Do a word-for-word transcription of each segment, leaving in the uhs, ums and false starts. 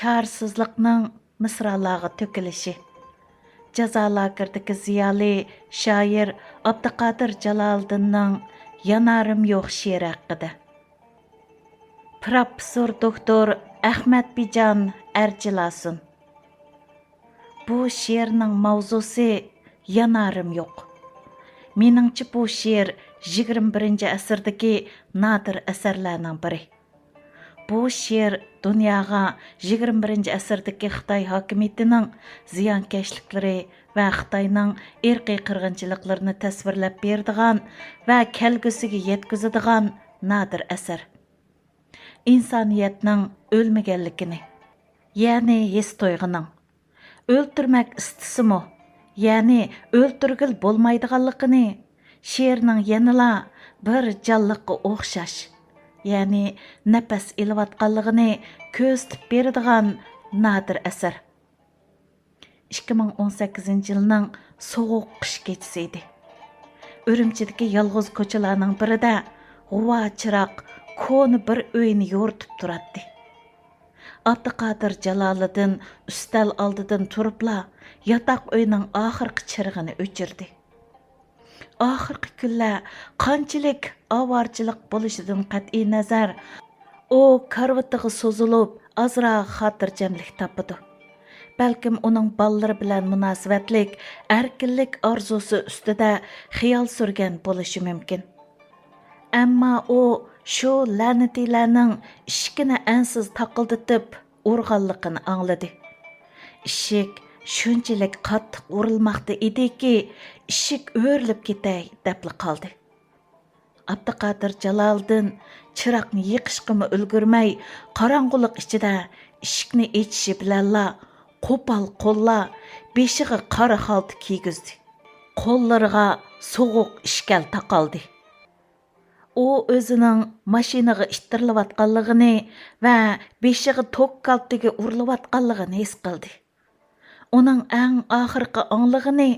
چارىسىزلىقنىڭ مىسرالارغا تۆكۈلۈشى. جازا لاگېرىدىكى زىيالىي شائىر ئابدۇقادىر جالالىدىننىڭ يانارىم يوق شېئىرى ھەققىدە. پىروفېسسور دوكتور ئەخمەت بىجان ئەرجىلاسۇن. بۇ شېئىرنىڭ ماۋزۇسى يانارىم يوق. مېنىڭچە، بۇ شېئىر يىگىرمە بىرىنچى ئەسىردىكى نادىر ئەسەرلەرنىڭ بىرى. بۇ شېئىر دۇنياغا يىگىرمە بىرىنچى ئەسىردىكى خىتاي ھاكىمىيىتىنىڭ زىيانكەشلىكلىرى ۋە خىتاينىڭ ئىرقىي قىرغىنچىلىقلىرىنى تەسۋىرلەپ بېرىدىغان ۋە كەلگۈسىگە يەتكۈزىدىغان نادىر ئەسەر. ئىنسانىيەتنىڭ ئۆلمىگەنلىكىنى، يەنى ھېس تۇيغۇنىڭ، ئۆلتۈرمەك ئىستىسىمۇ، يەنى ئۆلتۈرگىلى بولمايدىغانلىقىنى، شېئىرنىڭ يەنىلا بىر جانلىققا ئوخشاش، يەنى نەپەس ئېلىۋاتقانلىقىنى كۆرسىتىپ بېرىدىغان نادىر ئەسەر. ئىككى مىڭ ئون سەككىزىنچى يىلنىڭ سوغۇق قىش كېچىسى ئىدى. ئۈرۈمچىدىكى يالغۇز كوچىلارنىڭ بىرىدە غۇۋا چىراغ كونا بىر ئۆينى يورۇتۇپ تۇراتتى. ئابدۇقادىر جالالىدىن ئۈستەل ئالدىدىن تۇرۇپلا ياتاق ئۆينىڭ ئاخىرقى چىرىغىنى ئۆچۈردى. ئاخىرقى كۈنلەر قانچىلىك ئاۋارىچىلىك بولۇشىدىن قەتئىينەزەر، ئۇ كارىۋىتىغا سوزۇلۇپ، ئازراق خاتىرجەملىك تاپىدۇ. بەلكىم ئۇنىڭ بالىلىرى بىلەن مۇناسىۋەتلىك ئەركىنلىك ئارزۇسى ئۈستىدە خىيال سۈرگەن بولۇشى مۇمكىن. ئەمما ئۇ شۇ لەنىتىيلەرنىڭ ئىشىكىنى ئەنسىز تاقىلدىتىپ ئۇرغانلىقىنى ئاڭلىدى. ئىشىك شۇنچىلىك قاتتىق ئۇرۇلماقتا ئىدىكى، ئىشىك ئۆرۈلۈپ كېتەي دەپلا قالدى. ئابدۇقادىر جالالىدىن چىراغنى يېقىشقىمۇ ئۈلگۈرمەي، قاراڭغۇلۇق ئىچىدە ئىشىكنى ئېچىشى بىلەنلا، قوپال قوللار بېشىغا قارا خالتا كىيگۈزدى. قوللىرىغا سوغۇق ئىشكەل تاقالدى. ئۇ ئۆزىنىڭ ماشىنىغا ئىتتىرىلىۋاتقانلىقىنى ۋە بېشىغا توك كالتىگى ئۇرۇلۇۋاتقانلىقىنى ھېس قىلدى. ئۇنىڭ ئەڭ ئاخىرقى ئاڭلىغىنى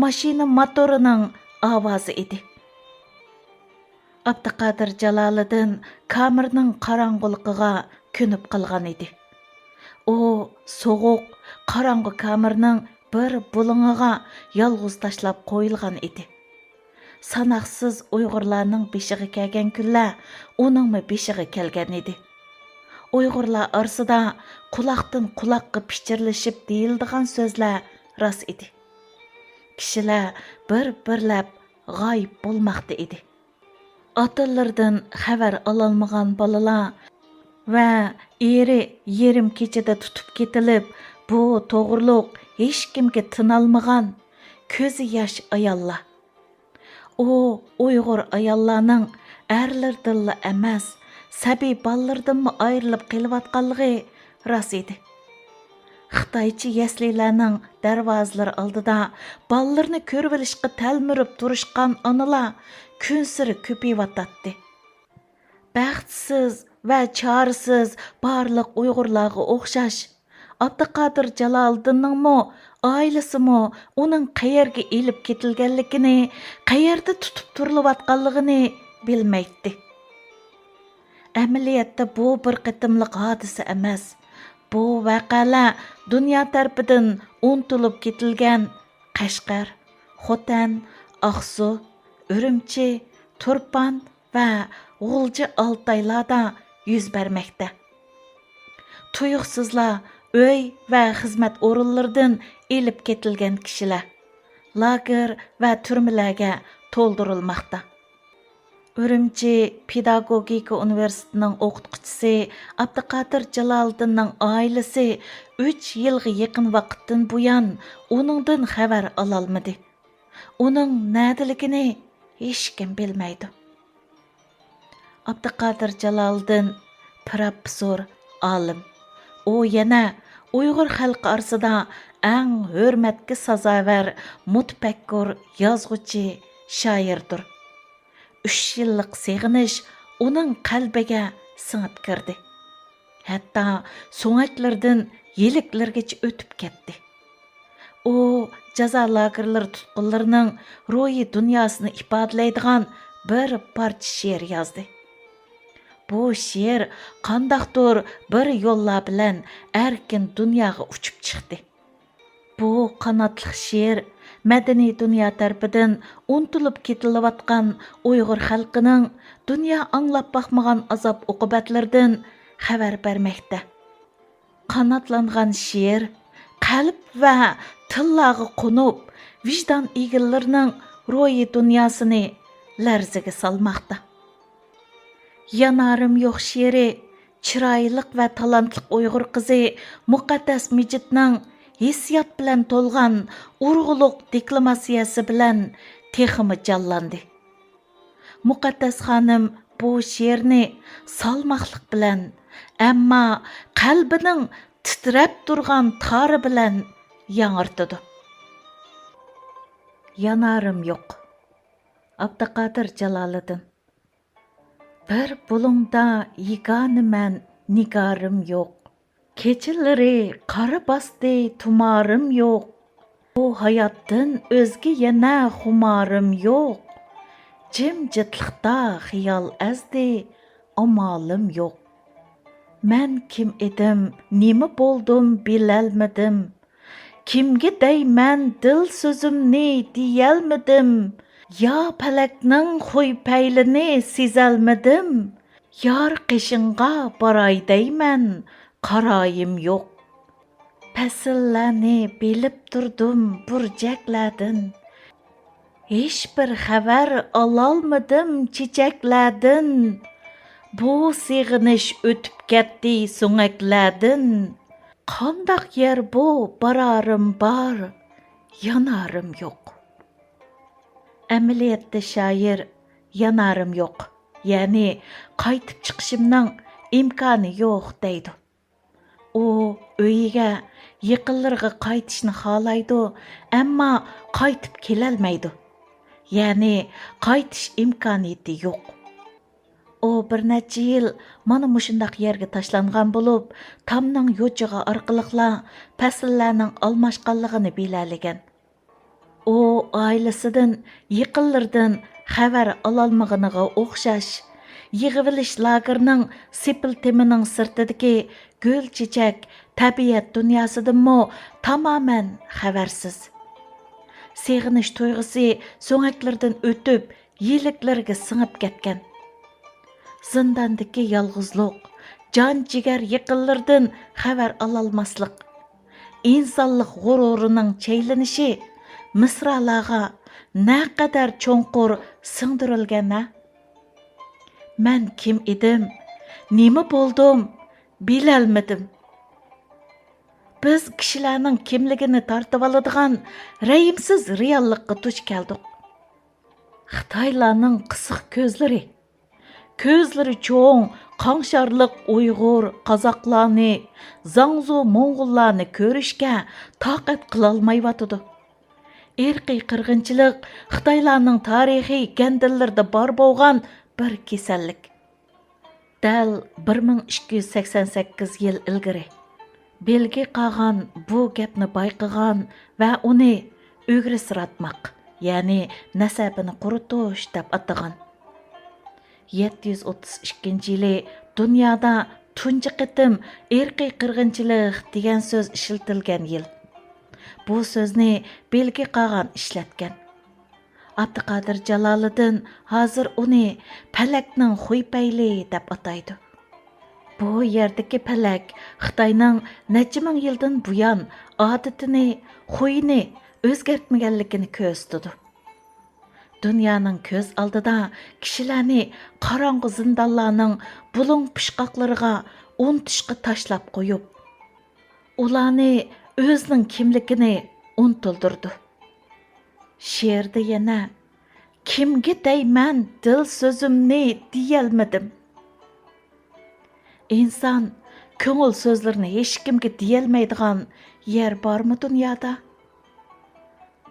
ماشىنا موتورىنىڭ ئاۋازى ئىدى. ئابدۇقادىر جالالىدىن كامېرنىڭ قاراڭغۇلۇقىغا كۆنۈپ قالغان ئىدى. ئۇ سوغۇق، قاراڭغۇ كامېرنىڭ بىر بۇلۇڭىغا يالغۇز تاشلاپ قويۇلغان ئىدى. ساناقسىز ئۇيغۇرلارنىڭ بېشىغا كەلگەن كۈنلەر ئۇنىڭمۇ بېشىغا كەلگەن ئىدى. ئۇيغۇرلار ئارىسىدا قۇلاقتىن قۇلاققا پىچىرلىشىپ دېيىلىدىغان سۆزلەر راست ئىدى. كىشىلەر بىر-بىرلەپ غايىب بولماقتا ئىدى. ئاتىلىرىدىن خەۋەر ئالالمىغان بالىلار ۋە ئېرى يېرىم كېچىدە تۇتۇپ كېتىلىپ، بۇ توغرۇلۇق ھېچكىمگە تىنالمىغان كۆزى ياش ئاياللار. ئۇ ئۇيغۇر ئاياللارنىڭ ئەرلىرىدىنلا ئەمەس، سەبىي بالىلىرىدىنمۇ ئايرىلىپ قېلىۋاتقانلىقى راست ئىدى. خىتايچە يەسلىلەرنىڭ دەرۋازىلىرى ئالدىدا بالىلىرىنى كۆرۈۋېلىشقا تەلمۈرۈپ تۇرۇشقان ئانىلار كۈنسېرى كۆپىيىۋاتاتتى. بەختسىز ۋە چارىسىز بارلىق ئۇيغۇرلارغا ئوخشاش، ئابدۇقادىر جالالىدىننىڭمۇ، ئائىلىسىمۇ ئۇنىڭ قەيەرگە ئېلىپ كېتىلگەنلىكىنى، قەيەردە تۇتۇپ تۇرۇلۇۋاتقانلىقىنى بىلمەيتتى. ئەمەلىيەتتە بۇ بىر قېتىملىق ھادىسە ئەمەس. بۇ ۋەقەلەر دۇنيا تەرىپىدىن ئۇنتۇلۇپ كېتىلگەن قەشقەر، خوتەن، ئاقسۇ، ئۈرۈمچى، تۇرپان ۋە غۇلجا ئالتايلاردا يۈز بەرمەكتە. تۇيۇقسىزلا ئۆي ۋە خىزمەت ئورۇنلىرىدىن ئېلىپ كېتىلگەن كىشىلەر لاگېر ۋە تۈرمىلەرگە تولدۇرۇلماقتا. ئۈرۈمچى پېداگوگىكا ئۇنىۋېرسىتېتىنىڭ ئوقۇتقۇچىسى ئابدۇقادىر جالالىدىننىڭ ئائىلىسى ئۈچ يىلغا يېقىن ۋاقىتتىن بۇيان ئۇنىڭدىن خەۋەر ئالالمىدى. ئۇنىڭ نەدىلىكىنى ھېچكىم بىلمەيدۇ. ئابدۇقادىر جالالىدىن پىروفېسسور، ئالىم. ئۇ يەنە ئۇيغۇر خەلقى ئارىسىدا ئەڭ ھۆرمەتكە سازاۋەر مۇتەپەككۇر، يازغۇچى، شائىردۇر. ئۈچ يىللىق سېغىنىش ئۇنىڭ قەلبىگە سىڭىپ كىردى. ھەتتا سۆڭەكلىرىدىن يىلىكلىرىگىچە ئۆتۈپ كەتتى. ئۇ جازا لاگېرلىرى تۇتقۇنلىرىنىڭ روھىي دۇنياسىنى ئىپادىلەيدىغان بىر پارچە شېئىر يازدى. بۇ شىر قانداقتۇر بىر يوللار بىلەن ئەركىن دۇنياغا ئۇچۇپ چىقتى. بۇ قاناتلىق شىر مەدەنىي دۇنيا تەرىپىدىن ئۇنتۇلۇپ كېتىلىۋاتقان ئۇيغۇر خەلقىنىڭ دۇنيا ئاڭلاپ باقمىغان ئازاب-ئوقۇبەتلىرىدىن خەۋەر بەرمەكتە. قاناتلانغان شىر قەلب ۋە تىللارغا قونۇپ، ۋىجدان ئىگىلىرىنىڭ روھىي دۇنياسىنى لەرزىگە سالماقتا. يانارىم يوق شېئىرى چىرايلىق ۋە تالانتلىق ئۇيغۇر قىزى مۇقەددەس مىجىتنىڭ ھېسسىيات بىلەن تولغان ئۇرغۇلۇق دېكلاماتسىيەسى بىلەن تېخىمۇ جانلاندى. مۇقەددەس خانىم بۇ شېئىرنى سالماقلىق بىلەن، ئەمما قەلبىنىڭ تىترەپ تۇرغان تارى بىلەن ياڭرىتىدۇ. يانارىم يوق. ئابدۇقادىر جالالىدىن. بىر بۇلۇڭدا يېگانە مەن، نىگارىم يوق. كېچىلىرى قارا باستى، تۇمارىم يوق. بۇ ھاياتتىن ئۆزگە يەنە خۇمارىم يوق. جىمجىتلىقتا خىيال ئەزدى، ئامالىم يوق. مەن كىم ئىدىم، نېمە بولدۇم، بىلەلمىدىم. كىمگە دەيمەن دىل سۆزۈمنى، دېيەلمىدىم. يا پەلەكنىڭ خۇي پەيلىنى سېزەلمىدىم. يار قېشىڭغا باراي دەيمەن، قارايىم يوق. پەسىللەرنى بىلىپ تۇردۇم بۇرجەكلەردىن. ھېچبىر خەۋەر ئالالمىدىم چېچەكلەردىن. بۇ سېغىنىش ئۆتۈپ كەتتى سۆڭەكلەردىن. قانداق يەر بۇ، بارارىم بار، يانارىم يوق. ئەمەلىيەتتە شائىر يانارىم يوق، يەنى قايتىپ چىقىشىمنىڭ ئىمكانى يوق دەيدۇ. ئۇ ئۆيىگە، يېقىنلىرىغا قايتىشنى خالايدۇ، ئەمما قايتىپ كېلەلمەيدۇ. يەنى قايتىش ئىمكانىيىتى يوق. ئۇ بىر نەچچە يىل مانا مۇشۇنداق يەرگە تاشلانغان بولۇپ، تامنىڭ يوچۇقى ئارقىلىقلا پەسىللەرنىڭ ئالماشقانلىقىنى بىلەلىگەن. ئۇ ئائىلىسىدىن، يېقىنلىرىدىن خەۋەر ئالالمىغىنىغا ئوخشاش، يىغىۋېلىش لاگېرىنىڭ سېپىل تېمىنىڭ سىرتىدىكى گۈل-چېچەك، تەبىئەت دۇنياسىدىنمۇ تامامەن خەۋەرسىز. سېغىنىش تۇيغۇسى سۆڭەكلىرىدىن ئۆتۈپ، يىلىكلىرىگە سىڭىپ كەتكەن. زىنداندىكى يالغۇزلۇق، جان-جىگەر يېقىنلىرىدىن خەۋەر ئالالماسلىق، ئىنسانلىق غۇرۇرىنىڭ چەيلىنىشى مىسرالارغا نەقەدەر چوڭقۇر سىڭدۈرۈلگەن ھە! مەن كىم ئىدىم، نېمە بولدۇم، بىلەلمىدىم. بىز كىشىلەرنىڭ كىملىكىنى تارتىۋالىدىغان رەھىمسىز رېئاللىققا دۇچ كەلدۇق. خىتايلارنىڭ قىسىق كۆزلىرى، كۆزلىرى چوڭ، قاڭشارلىق ئۇيغۇر، قازاقلارنى، زاڭزۇ، موڭغۇللارنى كۆرۈشكە تاقەت قىلالمايۋاتىدۇ. ئىرقىي قىرغىنچىلىق خىتايلارنىڭ تارىخىي گەندىللىرىدە بار بولغان بىر كېسەللىك. دەل بىر مىڭ ئىككى يۈز سەكسەن سەككىز يىل ئىلگىرى بىلگى قاغان بۇ گەپنى بايقىغان ۋە ئۇنى ئۆگرىسىراتماق، يەنى نەسەبىنى قۇرۇتۇش دەپ ئاتىغان. يەتتە يۈز ئوتتۇز ئىككىنچى يىلى دۇنيادا تۇنجى قېتىم ئىرقىي قىرغىنچىلىق دېگەن سۆز ئىشلىتىلگەن يىل. بۇ سۆزنى بىلگى قاغان ئىشلەتكەن. ئابدۇقادىر جالالىدىن ھازىر ئۇنى پەلەكنىڭ خۇي پەيلى دەپ ئاتايدۇ. بۇ يەردىكى پەلەك خىتاينىڭ نەچچە مىڭ يىلدىن بۇيان ئادىتىنى، خۇيىنى ئۆزگەرتمىگەنلىكىنى كۆرسىتىدۇ. دۇنيانىڭ كۆز ئالدىدا كىشىلەرنى قاراڭغۇ زىندانلارنىڭ بۇلۇڭ پۇچقاقلىرىغا ئۇنتۇشقا تاشلاپ قويۇپ، ئۇلارنى ئۆزىنىڭ كىملىكىنى ئۇنتۇلدۇرىدۇ. شېئىردا يەنە، «كىمگە دەيمەن دىل سۆزۈمنى دېيەلمىدىم.» ئىنسان كۆڭۈل سۆزلىرىنى ھېچكىمگە دېيەلمەيدىغان يەر بارمۇ دۇنيادا؟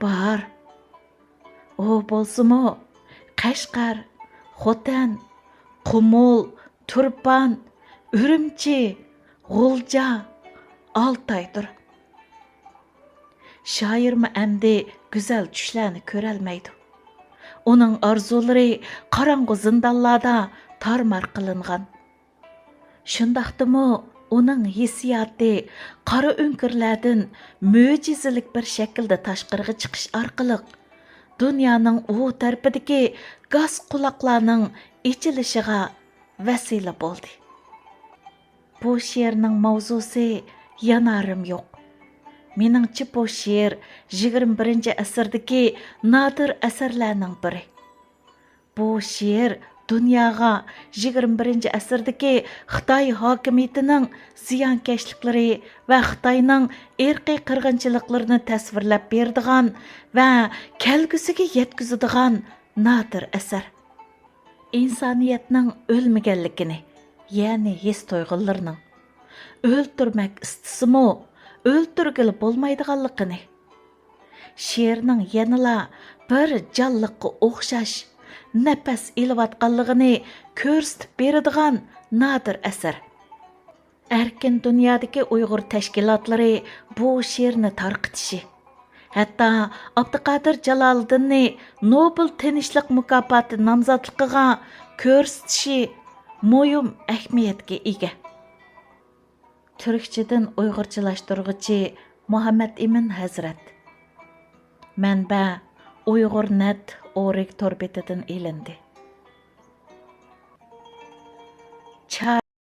بار. ئۇ بولسىمۇ قەشقەر، خوتەن، قۇمۇل، تۇرپان، ئۈرۈمچى، غۇلجا، ئالتايدۇر. شائىرمۇ ئەمدى گۈزەل چۈشلەرنى كۆرەلمەيدۇ. ئۇنىڭ ئارزۇلىرى قاراڭغۇ زىندانلاردا تارمار قىلىنغان. شۇنداقتىمۇ ئۇنىڭ ھېسسىياتى قارا ئۆڭكۈرلەردىن مۆجىزىلىك بىر شەكىلدە تاشقىرىغا چىقىش ئارقىلىق دۇنيانىڭ ئۇ تەرىپىدىكى گاس قۇلاقلارنىڭ ئېچىلىشىغا ۋەسىلە بولدى. بۇ شېئىرنىڭ ماۋزۇسى يانارىم يوق. مېنىڭچە، بۇ شېئىر يىگىرمە بىرىنچى ئەسىردىكى نادىر ئەسەرلەرنىڭ بىرى. بۇ شېئىر دۇنياغا يىگىرمە بىرىنچى ئەسىردىكى خىتاي ھاكىمىيىتىنىڭ زىيانكەشلىكلىرى ۋە خىتاينىڭ ئىرقىي قىرغىنچىلىقلىرىنى تەسۋىرلەپ بېرىدىغان ۋە كەلگۈسىگە يەتكۈزىدىغان نادىر ئەسەر. ئىنسانىيەتنىڭ ئۆلمىگەنلىكىنى، يەنى ھېس تۇيغۇلىرىنىڭ، ئۆلتۈرمەك ئىستىسىمۇ، ئۆلتۈرگىلى بولمايدىغانلىقىنى، شېئىرنىڭ يەنىلا بىر جانلىققا ئوخشاش نەپەس ئېلىۋاتقانلىقىنى كۆرسىتىپ بېرىدىغان نادىر ئەسەر. ئەركىن دۇنيادىكى ئۇيغۇر تەشكىلاتلىرى بۇ شېئىرنى تارقىتىشى، ھەتتا ئابدۇقادىر جالالىدىننى نوبېل تىنچلىق مۇكاپاتى نامزاتلىقىغا كۆرسىتىشى مۇھىم ئەھمىيەتكە ئىگە. تۈركچىدىن ئۇيغۇرچىلاشتۇرغۇچى مۇھەممەد ئىمىن ھەزرەت. مەنبە: ئۇيغۇر نەت ئورگ تور بېتىدىن ئېلىندى.